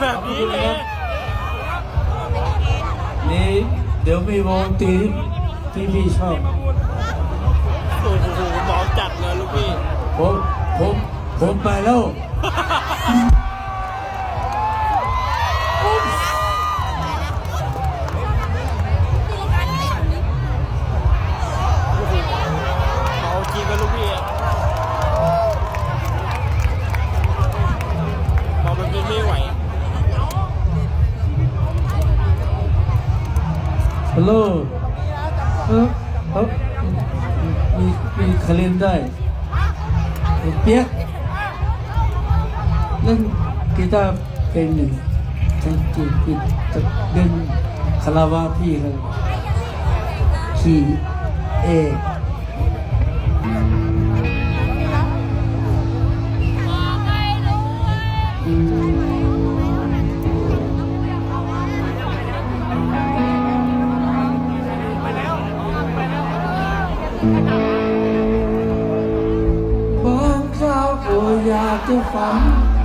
ນີ້ແຫຼະ ນີ້ ດຽວມີວົງຕີ ທີ່ພີ່ຊອບ. ໂອ້ໂຫ ເມົາຈັດເລີຍລູກພີ່. ຜົມ ຜົມ ຜົມໄປແລ້ວ. ເມົາຈິງກັນລູກພີ່ ເມົາແບບນີ້ໄມ່ໄຫວ. ຮັລໂຫຼ ເອີ ເອີ ມີ ມີຄາລິນໄດ້. ປຽກ ເລ່ນກີຕາເປັນຢູ່ ຈັງຈີນ ເປັນ ເປັນຄາລາວາພີ ຄີເອ ບາງຄາວກໍຢາກຈະຝັນ